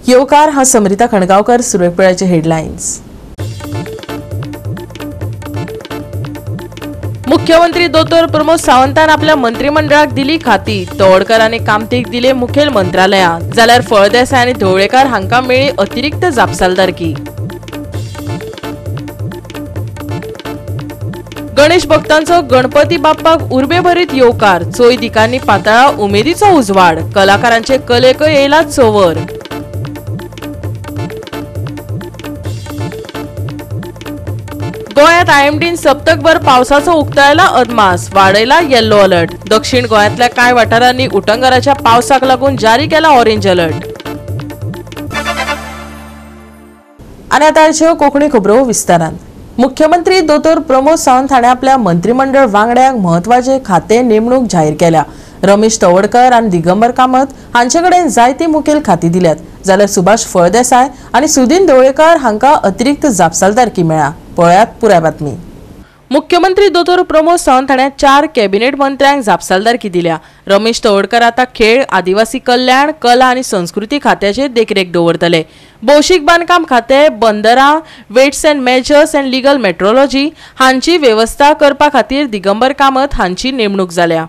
येवकार. हा समरिता खणगावकर. सुरवेक हेडलायन्स. मुख्यमंत्री दोतोर प्रमोद सावंतान आपल्या मंत्रिमंडळाक दिली खाती. तवडकर आनी कामतीक दिले मुखेल मंत्रालयां, जाल्यार फळदेसाय आनी ढवळेकार हांकां मेळ्ळी अतिरिक्त जापसालदारकी. गणेश भक्तांचो गणपती बाप्पाक उर्बेभरीत येवकार. चोय दिकांनी पातळा उमेदीचो उजवाड. कलाकारांचे कलेकय येयला चंवर. गोंयांत आयएमडीन सप्तकभर पावसाचो उक्तायला अदमास, वाडयला येल्लो अलर्ट. दक्षिण गोंयांतल्या कांय वाठारांनी उटंगाराच्या पावसाक लागून जारी केला ऑरेंज अलर्ट. आनी आतां कोंकणी खबरो विस्तारान. मुख्यमंत्री दोतोर प्रमोद सावंत हाणें आपल्या मंत्रिमंडळ वांगड्यांक म्हत्वाचे खाते नेमणूक जाहीर केल्या. रमेश तवडकर आनी दिगंबर कामत हांचे कडेन जायती मुखेल खाती दिल्यात, जाल्यार सुभाष फळदेसाय आनी सुदीन ढवळेकार हांकां अतिरिक्त जापसालदारकी मेळ्ळा. पळयात पुराय बातमी. मुख्यमंत्री दोतोर प्रमोद सावंत हाणें 4 कॅबिनेट मंत्र्यांक जापसालदारकी दिल्या. रमेश तवडकर आतां खेळ, आदिवासी कल्याण, कला आनी संस्कृती खात्याचेर देखरेख दवरतले. भौशीक बांदकाम खातें, बंदरां, weights and measures and legal metrology हांची वेवस्था करपा खातीर दिगंबर कामत हांची नेमणूक जाल्या.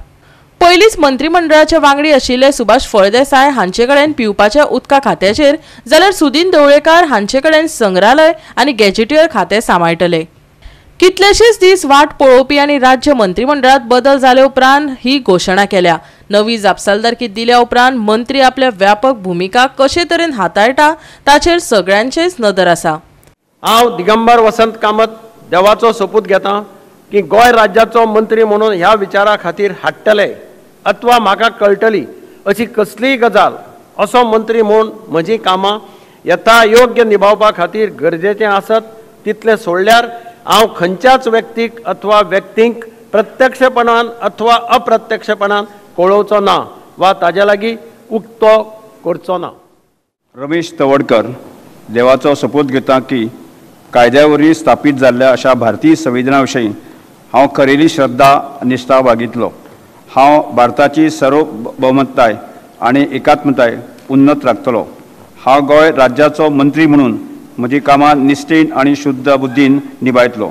पयलींच मंत्रिमंडळाचे वांगडी आशिल्ले सुभाष फळदेसाय हांचे कडेन पिवपाच्या उदका खात्याचेर, जाल्यार सुदीन ढवळेकार हांचे कडेन संग्रहालय आनी गॅजेटियर खातें सांबाळटले. कितलेशेच दीस वाट पळोवपी आनी राज्य मंत्रिमंडळात बदल जाले उपरांत ही घोशणा केल्या. नवी जापसालदारकी दिल्या उपरांत मंत्री आपल्या व्यापक भुमिका कशे तरेन हाताळटा ताचेर सगळ्यांचेच नदर आसा. हांव दिगंबर वसंत कामत देवाचो सोपूत घेता की गोंय राज्याचो मंत्री म्हणून ह्या विचारा खातीर हाडटले अथवा म्हाका कळटली अशी कसलीय गजाल असो मंत्री म्हूण म्हजी कामां यथायोग्य निभावपा खातीर गरजेचें आसत तितलें सोडल्यार हांव खंयच्याच व्यक्तीक अथवा व्यक्तींक प्रत्यक्षपणान अथवा अप्रत्यक्षपणान कळोवचो ना वा ताजे लागीं उक्तो करचो ना. रमेश तवडकर देवाचो सोपूत घेता की कायद्या वरवीं स्थापीत जाल्ल्या अशा भारतीय संविधाना विशीं हांव खरेली श्रद्धा निश्ठा बाळगितलो. हांव भारताची सार्वभौमताय आनी एकात्मताय उन्नत राखतलो. हांव गोंय राज्याचो मंत्री म्हणून म्हजी कामां निश्ठेन आनी शुद्ध बुद्धीन निभायतलो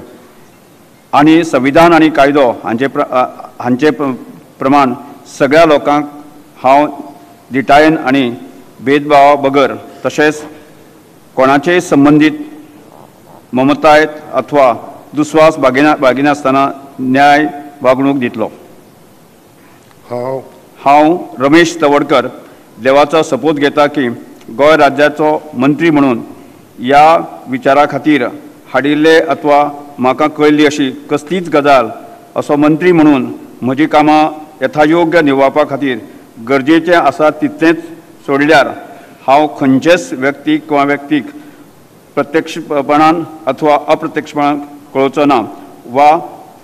आनी संविधान आनी कायदो हांचे प्रमाण सगळ्या लोकांक हांव धिटायेन आनी भेदभावा बगर तशेंच कोणाचेय संबंदीत ममताय अथवा दुस्वास बाळगिनासतना न्याय वागणूक दितलो. हांव रमेश तवडकर देवाचो सोपूत घेता की गोंय राज्याचो मंत्री म्हणून ह्या विचारा खातीर हाडिल्ले अथवा म्हाका कळिल्ली अशी कसलीच गजाल असो मंत्री म्हणून म्हजी कामां यथायोग्य निभावपा खातीर गरजेचें आसा तितलेंच सोडल्यार हांव खंयचेच व्यक्तीक किंवा व्यक्तीक प्रत्यक्षपणान अथवा अप्रत्यक्षपणान कळोवचो ना वा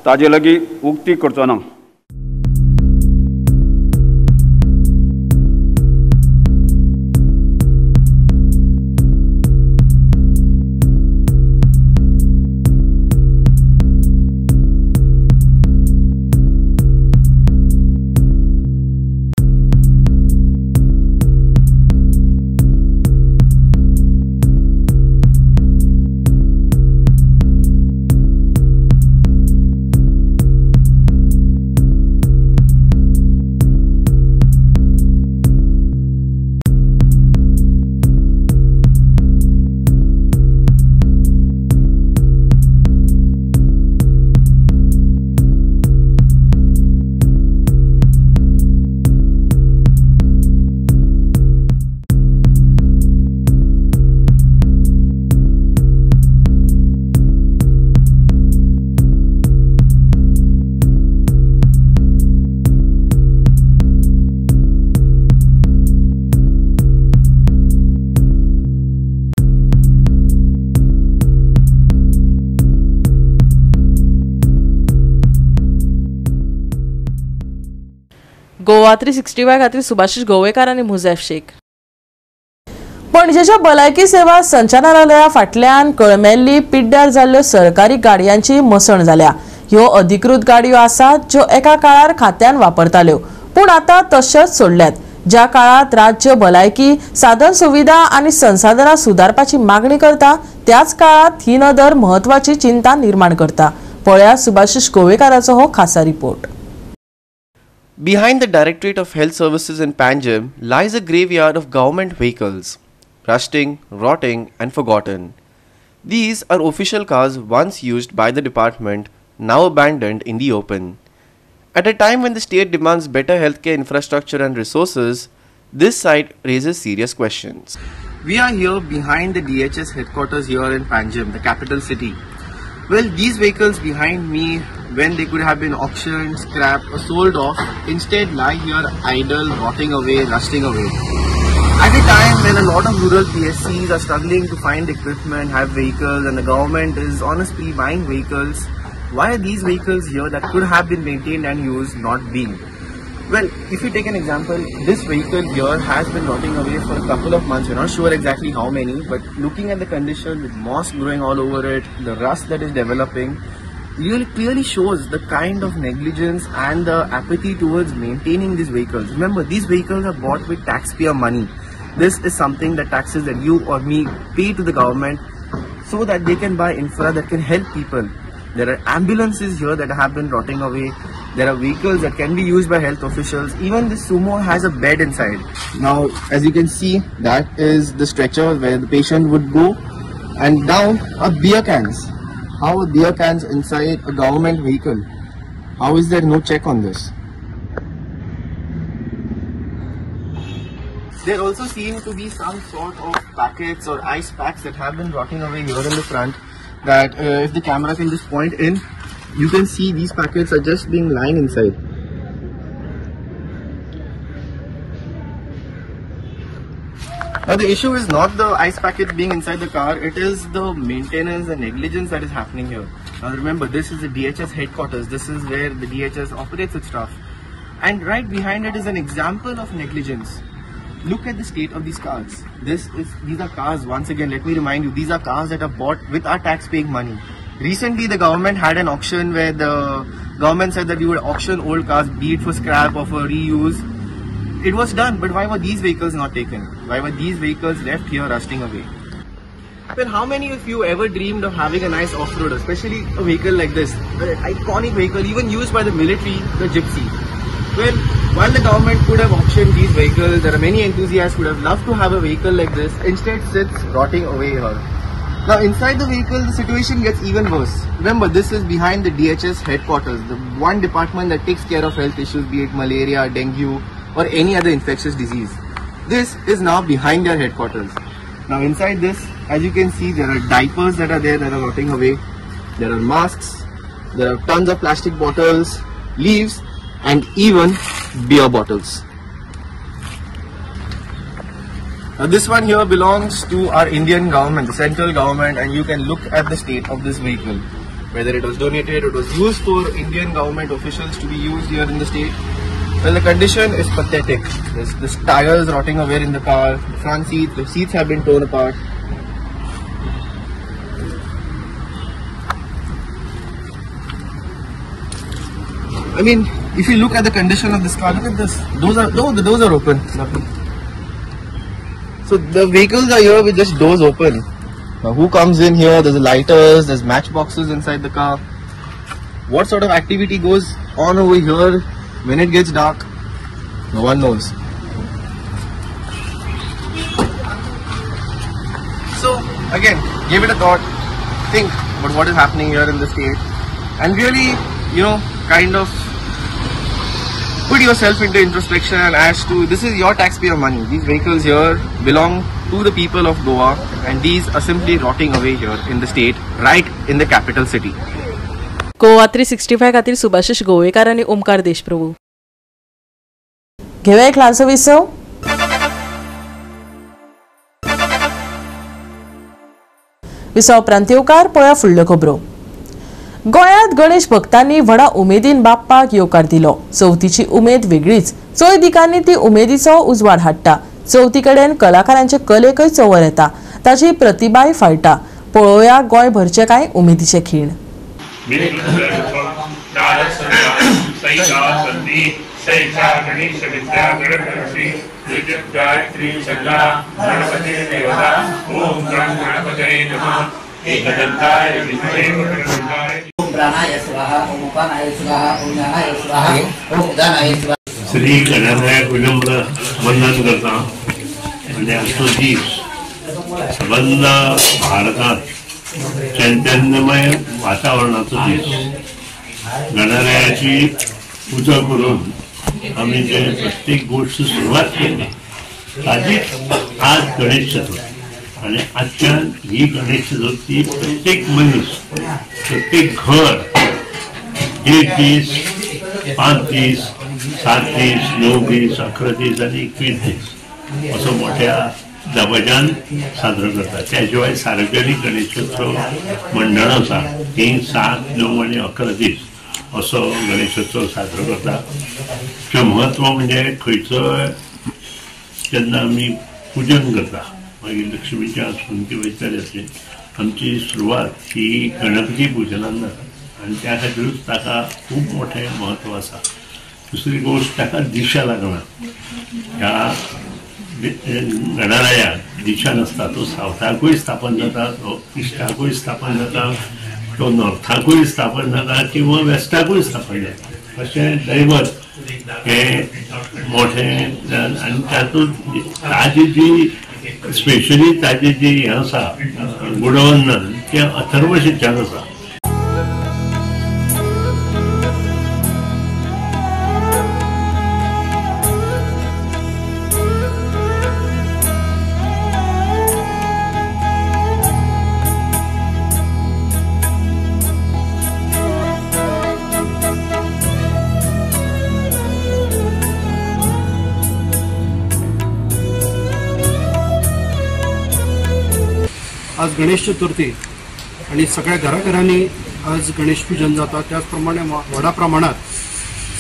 ताजे लागीं उक्ती करचो ना. गोवा 365 खातीर सुभाषिश गोवेकार आनी मुझैफ शेख. पणजेच्या भलायकी सेवा संचालनालया फाटल्यान कळमेल्ली पिड्ड्यार जाल्ल्यो सरकारी गाडयांची मसण जाल्या. ह्यो अधिकृत गाडयो आसात ज्यो एका काळार खात्यान वापरताल्यो, पूण आतां तश्योच सोडल्यात. ज्या काळात राज्य भलायकी साधन सुविधा आनी संसाधनां सुदारपाची मागणी करता त्याच काळात ही नदर म्हत्वाची चिंता निर्माण करता. पळया सुभाषिश गोवेकाराचो हो खासा report. Behind the Directorate of Health Services in Panjim lies a graveyard of government vehicles, rusting, rotting and forgotten. These are official cars once used by the department, now abandoned in the open. At a time when the state demands better healthcare infrastructure and resources, this site raises serious questions. We are here behind the DHS headquarters here in Panjim, the capital city. Well, these vehicles behind me, when they could have been auctioned, scrapped or sold off, instead lie here idle, rotting away, rusting away. At a time when a lot of rural PSCs are struggling to find equipment, have vehicles, and the government is on a spree buying vehicles, why are these vehicles here that could have been maintained and used not being? Well, if you take an example, this vehicle here has been rotting away for a couple of months. We're not sure exactly how many, but looking at the condition with moss growing all over it, the rust that is developing, really clearly shows the kind of negligence and the apathy towards maintaining these vehicles. Remember, these vehicles are bought with taxpayer money. This is something that taxes that you or me pay to the government so that they can buy infra that can help people. There are ambulances here that have been rotting away. There are vehicles that can be used by health officials. Even this Sumo has a bed inside. Now, as you can see, that is the stretcher where the patient would go. And down are beer cans. How are beer cans inside a government vehicle? How is there no check on this? There also seem to be some sort of packets or ice packs that have been rotting away here in the front. That if the camera can just point in, you can see these packets are just being lying inside. Now the issue is not the ice packet being inside the car, it is the maintenance and negligence that is happening here. Now remember, this is the DHS headquarters, this is where the DHS operates its staff. And right behind it is an example of negligence. Look at the state of these cars. These are cars, once again, let me remind you, these are cars that are bought with our tax-paying money. Recently, the government had an auction where the government said that we would auction old cars, be it for scrap or for reuse. It was done, but why were these vehicles not taken? Why were these vehicles left here rusting away? Well, how many of you ever dreamed of having a nice off-roader, especially a vehicle like this, the iconic vehicle even used by the military, the Gypsy? Well, while the government could have auctioned these vehicles, there are many enthusiasts who would have loved to have a vehicle like this, instead sits rotting away here. Now inside the vehicle, the situation gets even worse. Remember, this is behind the DHS headquarters, the one department that takes care of health issues, be it malaria, dengue, or any other infectious disease. This is now behind their headquarters. Now inside this, as you can see, there are diapers that are there that are rotting away. There are masks, there are tons of plastic bottles, leaves, and even beer bottles. Now this one here belongs to our Indian government, the central government, and you can look at the state of this vehicle. Whether it was donated, it was used for Indian government officials to be used here in the state. Well, the condition is pathetic. There's this tires rotting away in the car, the front seats, the seats have been torn apart. I mean, if you look at the condition of this car, look at this. Those are, no, the doors are open. Luckily. So the vehicles are here with just doors open. Now who comes in here? There's lighters, there's matchboxes inside the car. What sort of activity goes on over here when it gets dark? No one knows. So again, give it a thought. Think about what is happening here in the state, and really, you know, kind of put yourself into introspection as to this is your taxpayer money. These vehicles here belong to the people of Goa, and these are simply rotting away here in the state, right in the capital city. Goa 365 खातीर सुभाषिश गोवेकार आनी ओमकार देशप्रभू. घेवया एक ल्हानसो विसव. विसव उपरांत येवकार पळया फुडल्यो खबरो. गोंयांत गणेश भक्तांनी व्हडा उमेदीन बाप्पाक येवकार दिलो. चवथीची उमेद वेगळीच. चोय दिकांनी ती उमेदीचो उजवाड हाडटा. चवथी कडेन कलाकारांचे कलेकय चंवर येता, ताची प्रतिभाय फाळटा. पळोवया गोंयभरचे कांय उमेदीचे खीण. सैका गायत्री छंदा गणपति देवता ओम गण गणपतये नमः एकदंताय विद्महे वक्रतुंडाय ओम प्राणाय स्वाहा ओम उपानाय स्वाहा ओम ज्ञानाय स्वाहा ओम उदानाय स्वाहा। श्री गणरायाक विनम्र वंदन करता आनी आजचो दीस सबंद भारतांत चैतन्यमय वातावरणाचो दीस। गणरायाची पुजा करून आमी जे प्रत्येक गोष्ट सुरवात केली ताजीच आज गणेश चतुर्थी आनी आजच्यान ही गणेश चतुर्थी प्रत्येक मनीस प्रत्येक घर 1 दीस 5 दीस 7 दीस 9 दीस 11 दीस आनी 21 दीस असो मोठ्या दबाज्यान साजरो करतात। त्या शिवाय सार्वजनिक गणेशोत्सव मंडळां आसा तीं 7, 9 आनी 11 दीस असो गणेशोत्सव साजरो करतात। म्हत्व म्हणजे खंयचो जेन्ना आमी पुजन करता मागीर लक्ष्मीचें आसून किंवा इतर आसून आमची सुरवात ही गणपती पुजनान जाता आनी त्या खातीरूच ताका खूब मोठें म्हत्व आसा। दुसरी गोश्ट ताका दिशा लागना, ह्या गणरायाक दिशा नासता, तो सावथाकूय स्थापन जाता, तो इस्टाकूय स्थापन जाता, तो नॉर्थाकूय स्थापन जाता किंवा वेस्टाकूय स्थापन जाता। अशें दैवत हें मोठें आनी तातूंत ताजी जी स्पेशली ताजी जी हें आसा गुणवंदन तें अथर्व शिक्षान आसा। आज गणेश चतुर्थी आणि सगळ्या घराघरांनी आज गणेश पूजन जाता। त्याच प्रमाणे व्हडा प्रमाणात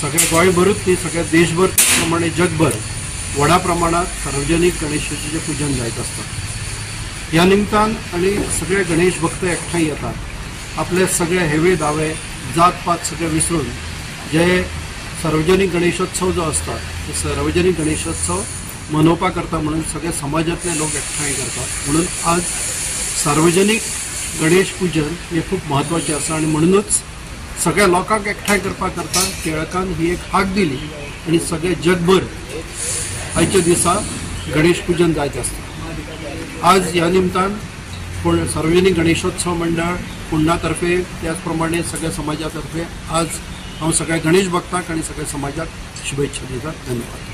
सगळ्या गोंयभरूच न्ही सगळ्या देशभर प्रमाणे जगभर व्हडा प्रमाणात सार्वजनिक गणेश चतुर्थीचें पूजन जायत आसता। ह्या निमतान आनी सगळे गणेश भक्त एकठांय येतात, आपले सगळे हेवे दावे जात पात सगळे विसरून जे सार्वजनिक गणेशोत्सव जो आसता ते सार्वजनिक गणेशोत्सव मनोवपा करता म्हणून सगळे समाजांतले लोक एकठांय करतात। म्हणून आज सार्वजनिक गणेश पूजन हे खूब म्हत्वाचें आसा आनी म्हणूनच सगळ्या लोकांक एकठांय करपा करता टिळकान ही एक हाक दिली आनी सगळे जगभर आयच्या दिसा गणेश पूजन जायत आसता। आज ह्या निमतान सार्वजनिक गणेशोत्सव मंडळ फोंडा तर्फे त्याच प्रमाणे सगळ्या समाजा तर्फे आज हांव सगळ्या गणेश भक्तांक आनी सगळ्या समाजाक शुभेच्छा दिता। धन्यवाद।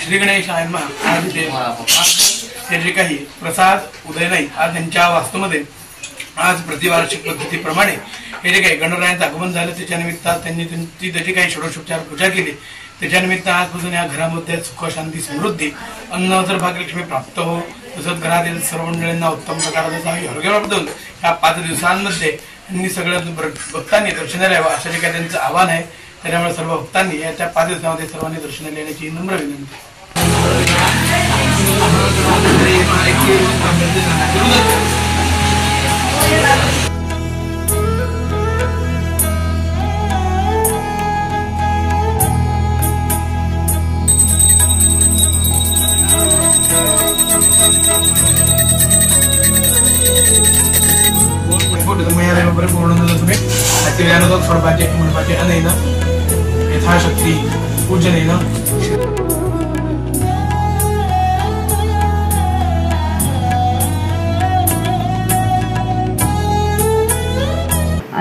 श्री गणेशाय नमः। आज हे जे काही प्रसाद उदय नाईक आज यांच्या वास्तूमध्ये आज प्रतिवार्षिक पद्धतीप्रमाणे हे जे काही गणरायांचं आगमन झालं त्याच्यानिमित्त त्यांनी ती त्याची काही षोडशोपचार पूजा केली। त्याच्यानिमित्त आजपासून या घरामध्ये सुख शांती समृद्धी अन्न तर भाग्यलक्ष्मी प्राप्त हो, तसंच घरातील सर्व मंडळींना उत्तम प्रकारचा आरोग्य प्राप्त होऊन या 5 दिवसांमध्ये त्यांनी सगळ्या भक्तांनी दर्शनाला यावं असं जे काही त्यांचं आव्हान आहे। त्याच्यामुळे सर्व भक्तांनी या 5 दिवसांमध्ये सर्वांनी दर्शनाला येण्याची नम्र विनंती। अनेन यथाशक्ति पूजनेन।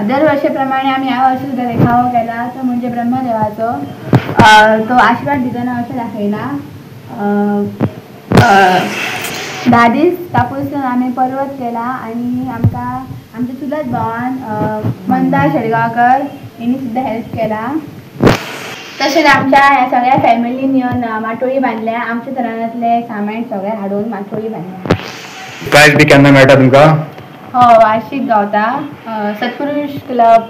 दरवर्षाप्रमाणे आम्ही ह्या वर्षी सुद्धा देखावो केला तो म्हणजे ब्रह्मदेवाचो तो आशीर्वाद दितना अशें दाखयला। 10 दीस कापूस आमी पर्वत केला आनी आमकां आमच्या चुलत भावान मंदार शेडगांवकर हेणी सुद्दां हेल्प केला। तशेंच आमच्या ह्या सगळ्या फॅमिलीन येवन माटोळी बांदल्या. आमच्या घरांतले सामान सगळें हाडून माटोळी बांदल्या. प्रायज बी केन्ना मेळटा तुमकां? हो, वार्षिक गावता. सत्पुरुष क्लब,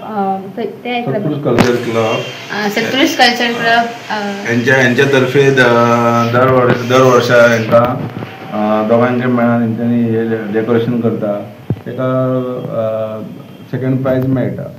ते Satpurush culture club, Satpurush culture club हेंच्या तर्फे दर वर्सा हेंकां दोगांच्या मेळान हेंच्यांनी हे डेकोरेशन करता, तेका सेकंड प्रायज मेळटा.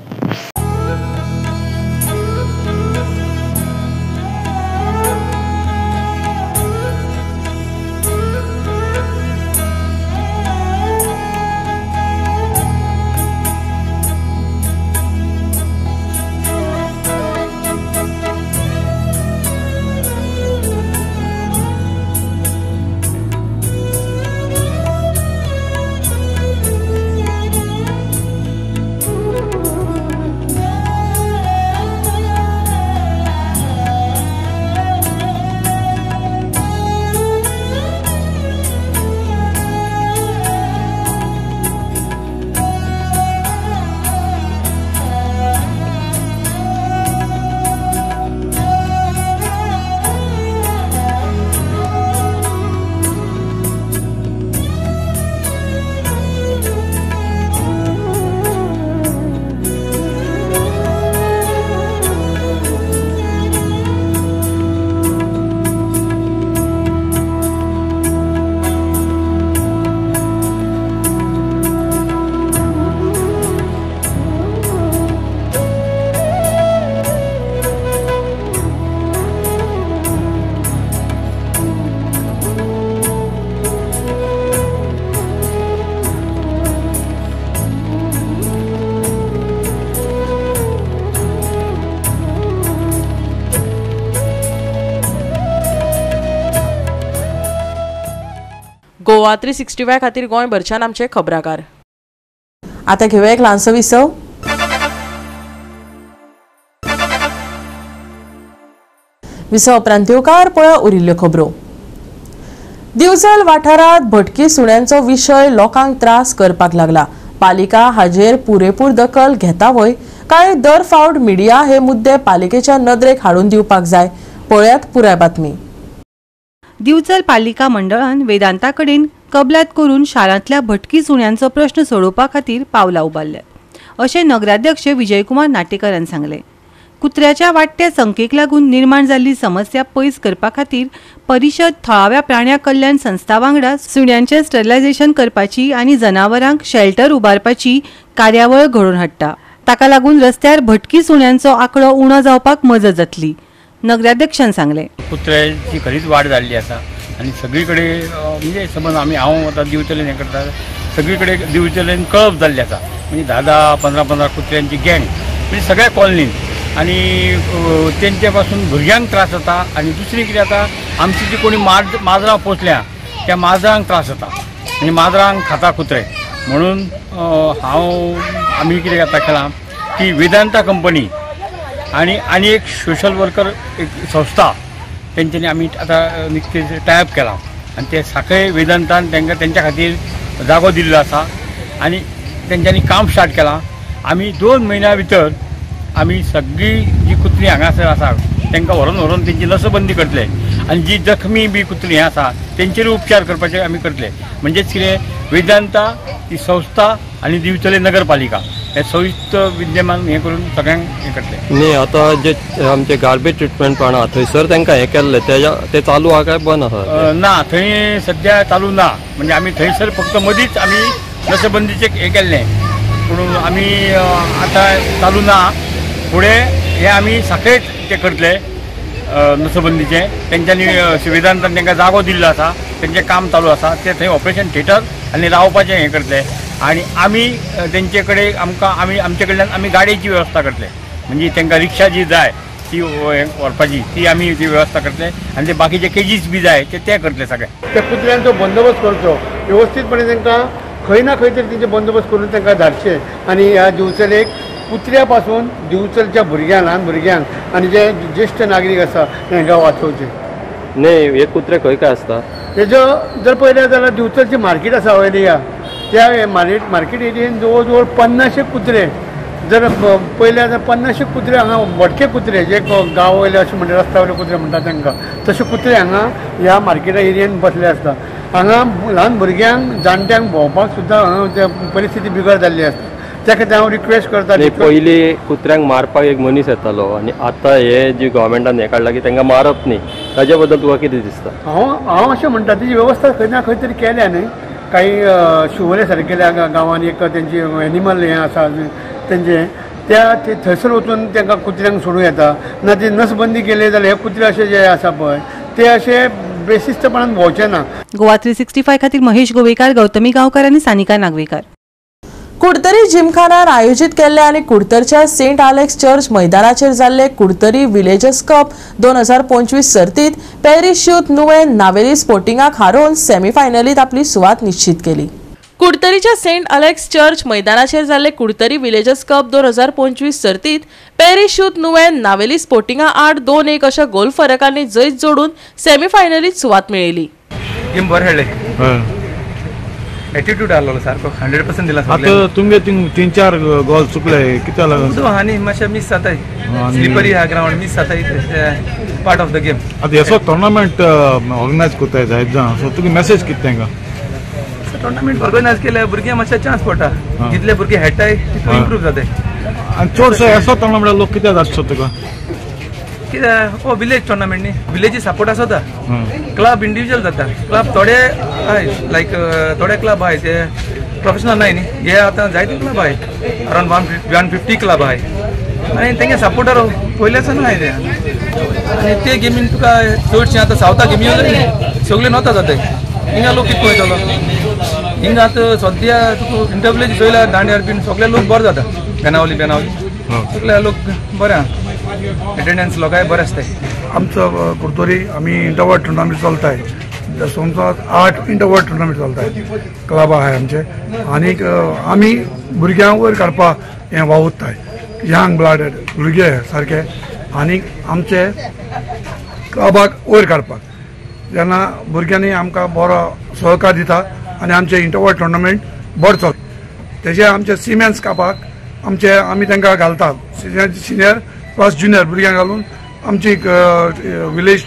गोवा 365 खातीर गोंयभरच्यान आमचे खबराकार. आतां घेवया एक ल्हानसो विसव. विसव उपरांत येवकार पळय उरिल्ल्यो खबरो. दिवचल वाठारांत भटकी सुण्यांचो विशय लोकांक त्रास करपाक लागला. पालिका हाजेर पुरेपूर दखल घेता व्हय काय दर फावट मिडिया हे मुद्दे पालिकेच्या नदरेक हाडून दिवपाक जाय? पळयात पुराय बातमी. दिवचल पालिका मंडळान वेदांता कडेन कबलात करून शारांतल्या भटकी सुण्यांचो प्रश्न सोडोवपा खातीर पावलां उबारल्यात अशें नगराध्यक्ष विजयकुमार नाटेकरान सांगलें. कुत्र्याच्या वाडट्या संख्येक लागून निर्माण जाल्ली समस्या पयस करपा खातीर परिशद थळाव्या प्राण्या कल्याण संस्था वांगडा सुण्यांचें स्टरिलायझेशन करपाची आनी जनावरांक शेल्टर उबारपाची कार्यावळ घडोवन हाडटा. ताका लागून रस्त्यार भटकी सुण्यांचो आंकडो उणो जावपाक मजत जातली, नगराध्यक्षान सांगलें. कुत्र्याची खरीच वाड जाल्ली आसा आनी सगळी कडेन म्हणजे समज आमी हांव आतां दिवचलेन हें करता, सगळी कडेन दिवचलेन कळप जाल्ली आसा. म्हणजे 10-10, 15-15 कुत्र्यांची गँग म्हणजे सगळ्या कॉलनीन, आनी तेंचे पासून भुरग्यांक त्रास जाता. आनी दुसरी कितें जाता, आमची जी कोणी माजरां पोसल्या त्या माजरांक त्रास जाता, म्हणजे माजरांक खाता कुत्रे. म्हणून हांव आमी कितें करता केलां की वेदांता कंपनी आनी आनी एक सोशल वर्कर एक संस्था तेंच्यांनी आमी आतां निकतेच टायप केलां आनी ते साखळे वेदांतान तांकां तेंच्या खातीर जागो दिल्लो आसा आनी तेंच्यांनी काम स्टार्ट केलां. आमी 2 म्हयन्या भितर आमी सगळीं जी कुत्री हांगासर आसा तांकां व्हरोन व्हरोन तेंची नसबंदी करतले आनी जी जखमी बी कुत्री आसा तेंचेर उपचार करपाचे आमी करतले. म्हणजेच कितें, वेदांता ही संस्था आनी दिवचले नगरपालिका हे संयुक्त विद्यमान हें करून सगळ्यांक हें करतले. न्ही, आतां जे आमचे गार्बेज ट्रिटमेंट प्लांट आहा थंयसर तांकां हें केल्लें तें चालू आहा काय बंद आसा? ना, थंय सद्या चालू ना. म्हणजे आमी थंयसर फक्त मदींच आमी नसबंदीचें हें केल्लें, पूण आमी आतां चालू ना. फुडें हे आमी साखळेच ते करतले नसबंदीचें. तेंच्यांनी वेदांतान तांकां जागो दिल्लो आसा, तेंचें काम चालू आसा. ते थंय ऑपरेशन थिएटर आनी रावपाचें हें करतले आनी आमी तेंचे कडेन आमकां आमी आमचे कडल्यान आमी गाडयेची वेवस्था करतले. म्हणजे तांकां रिक्षा जी जाय ती व्हरपाची ती आमी ती वेवस्था करतले आनी ते बाकीचे केजीस बी जाय ते ते करतले सगळे. त्या कुत्र्यांचो बंदोबस्त करचो वेवस्थीतपणे, तांकां खंय ना खंय तरी तेंचे बंदोबस्त करून तांकां धाडचे. आनी ह्या दिवचलेक कुत्र्या पासून दिवचलच्या भुरग्यांक, ल्हान भुरग्यांक आनी जे ज्येश्ठ नागरीक आसा तांकां वाचोवचे. न्ही, हे कुत्रे खंय काय आसता तेजो जर पळयलें जाल्यार दिवचलची मार्केट आसा एरिया, त्या मार्केट एरियेन जवळ जवळ 50 कुत्रे जर पयले आतां 50 कुत्रे हांगा भटके कुत्रे जे गांव वयले अशें म्हणटा रस्त्या वयले कुत्रे म्हणटा तांकां, तशे कुत्रे हांगा ह्या मार्केटा एरियेन बसले आसता. हांगा ल्हान भुरग्यांक जाणट्यांक भोंवपाक सुद्दां हांगा परिस्थिती बिगर जाल्ली आसता. त्या खातीर हांव रिक्वेस्ट करता. पयलीं कुत्र्यांक मारपाक एक मनीस येतालो आनी आतां हे जी गव्हर्मेंटान हें काडलां की तांकां मारप न्ही, ताजे बद्दल तुका कितें दिसता? हांव अशें म्हणटा तेजी वेवस्था खंय ना खंय तरी केल्या न्ही. काही शिवोले सारकेल्या गांवांनी एक तेंची एनिमल हें आसा तेंचे त्या थंयसर वचून तांकां कुत्र्यांक सोडूं येता. ना ती नसबंदी केली जाल्यार हे कुत्रे अशे जे आसा पळय ते अशे बेशिस्तपणान भोंवचे ना. गोवा 365 खातीर महेश गोवेकार, गौतमी गांवकार आनी सानिका नागवेकार. कुडतरी जिमखानार आयोजीत केल्ले आनी कुडतरच्या सेंट आलेक्स चर्च मैदानाचेर जाल्ले कुडतरी विलेजर्स कप 2025 सर्तीत पॅरिश यूथ नुवें नावेली स्पोर्टिंगाक हारोवन सेमीफायनलीत आपली सुवात निश्चित केली. कुडतरीच्या सेंट अलेक्स चर्च मैदानाचेर जाल्ले कुडतरी विलेजर्स कप 2025 सर्तीत पॅरिश यूथ नुवें नावेली स्पोर्टिंगा आड 2-1 अशा गोल फरकांनी जैत जोडून सेमीफायनलीत सुवात मेळयली. गेम बरें खेळ्ळे, एटीट्यूड आसलो सारको, 100% दिला. आतां तुमगे 3-4 गोल चुकले कित्याक लागून? आनी मातशें मिस जाताय, स्लिपरी आहा ग्रावंड, मिस जाताय, पार्ट ऑफ the game. आतां हेसो टोर्नामेंट ऑर्गनायज करताय जायत जाण, सो तुगे मॅसेज कितें तांकां? टोर्नामेंट ऑर्गनायज केल्यार भुरग्यांक मातशें चान्स पडटा, जितले भुरगे खेळटाय तितले इम्प्रूव जाताय. आनी चडसो हेसो टोर्नामेंट लोक कित्याक जाता तुका? कित्याक हो विलेज टोर्नामेंट न्ही, विलेजी सपोर्ट आसता, क्लब इंडिविज्युअल जाता. क्लब थोडे आहाय, लायक थोडे क्लब आहाय ते प्रोफेशनल नाय न्ही, हे आतां जायते क्लब आहाय, अरावंड 150 क्लब आहाय आनी तेंगे सपोर्टर पयल्यासान आहाय ते. आनी ते गेमीन तुका चडशें आतां सावथा गेमी सगळे नोता जाताय, हिंगा लोक कितें पळयतलो? हिंगा आतां सद्या तुका इंटरविलेज चोयल्यार दांड्यार बीन सगळे लोक बरे जाता, बेनावली बेनावली सगळे लोक बरे आहा, एटेंडन्स लोकांय बरें आसताय. आमचो कुडतरी आमी इंटरवर्ड टुर्नामेंट चलताय, समजा 8 इंटरवर्ड टुर्नामेंट चलताय, क्लब आहाय आमचे. आनीक आमी भुरग्यांक वयर काडपाक हें वावुरताय, यंग ब्लडेड भुरगे सारके, आनीक आमचे क्लबाक वयर काडपाक जेन्ना भुरग्यांनी आमकां बरो सहकार दिता आनी आमचे इंटरवर्ड टुर्नामेंट बरो चलता. तेजे आमचे सिमेन्स कापाक आमचे आमी तांकां घालता, सिनियर प्लस ज्युनियर भुरग्यांक घालून आमची विलेज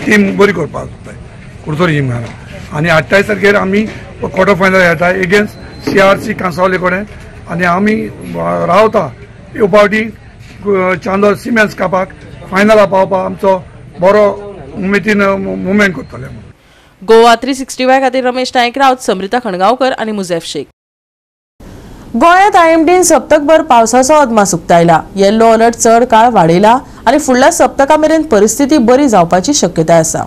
टीम बरी करपाक जाय कुडतरी जिमखाना. आनी 28 तारखेर आमी क्वॉर्टर फायनल खेळटा एगेन्स्ट CRC कांसावले कडेन, आनी आमी रावता ह्यो फावटी चांदोर सिमेन्स कापाक फायनला पावपाक आमचो बरो उमेदीन मुवमेंट करतले. गोवा 365 खातीर रमेश नायक राऊत, समृता खणगांवकर आनी मुझेफ शेख. गोंयांत आयएमडीन सप्तकभर पावसाचो अदमास उक्तायला. येल्लो अलर्ट चड काळ वाडयला आनी फुडल्या सप्तका मेरेन परिस्थिती बरी जावपाची शक्यताय आसा.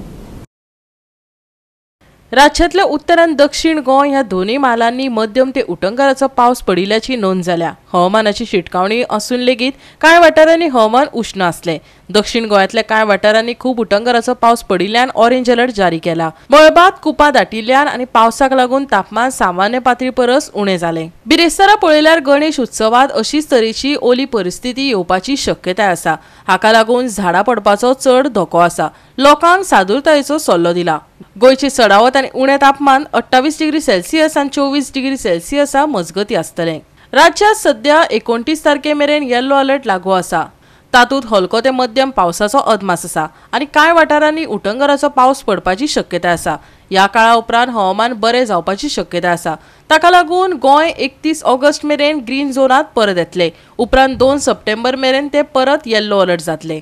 राज्यांतले उत्तर आनी दक्षिण गोंय ह्या दोनूय म्हालांनी मध्यम ते उटंगाराचो पावस पडिल्ल्याची नोंद जाल्या. हवामानाची शिटकावणी असून लेगीत कांय वाठारांनी हवामान उश्ण आसलें. दक्षिण गोंयांतल्या कांय वाठारांनी खूब उटंगाराचो पावस पडिल्ल्यान ऑरेंज अलर्ट जारी केला. मळबांत कुपां दाटिल्ल्यान आनी पावसाक लागून तापमान सामान्य पातळी परस उणें जालें. बिरेस्तारा पळयल्यार गणेश उत्सवांत अशीच तरेची ओली परिस्थिती येवपाची शक्यताय आसा. हाका लागून झाडां पडपाचो चड धोको आसा. लोकांक सादूरतायेचो सल्लो दिला. गोंयचे चडावत आनी उणें तापमान 28 डिग्री सेल्सियस आनी 24 डिग्री सेल्सियसा मजगती आसतलें. राज्यांत सध्या 29 तारखे मेरेन येल्लो अलर्ट लागू आसा. तातूंत हलको ते मध्यम पावसाचो अदमास आसा आनी कांय वाठारांनी उटंगाराचो पावस पडपाची शक्यताय आसा. ह्या काळा उपरांत हवामान बरें जावपाची शक्यताय आसा. ताका लागून गोंय 31 ऑगस्ट मेरेन ग्रीन झोनांत परत येतले. उपरांत 2 सप्टेंबर मेरेन ते परत येल्लो अलर्ट जातले.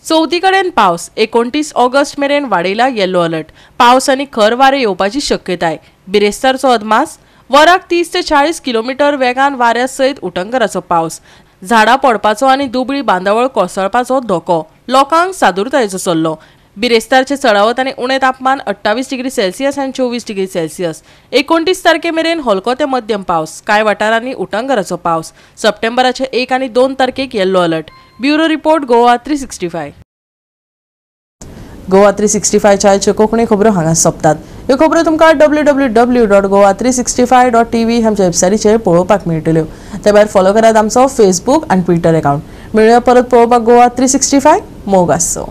चवथी कडेन पावस 29 ऑगस्ट मेरेन वाडयला येल्लो अलर्ट. पावस आनी खर वारें येवपाची शक्यताय. बिरेस्तारचो अदमास वराक 30 ते 40 किलोमीटर वेगान वाऱ्या सयत उटंगाराचो पावस. झाडां पडपाचो आनी दुबळी बांदावळ कोसळपाचो धोको. लोकांक सादूरतायेचो सल्लो. बिरेस्तारचे चडावत आनी उणें तापमान 28 डिग्री सेल्सियस आनी 24 डिग्री सेल्सियस. 29 तारखे मेरेन हलको ते मध्यम पावस. कांय वाठारांनी उटंगाराचो पावस. सप्टेंबराचे 1 आनी 2 तारखेक yellow alert. Bureau report, Goa 365. Goa 365च्या Konkani खबरो हांगा सोंपतात. ह्यो खबरो तुमकां www.goa365.tv आमच्या वेबसायटीचेर पळोवपाक मेळटल्यो. ते भायर फॉलो करात आमचो फेसबूक आनी ट्विटर अकाउंट. मेळुया परत पळोवपाक गोवा 365. मोग आसचो.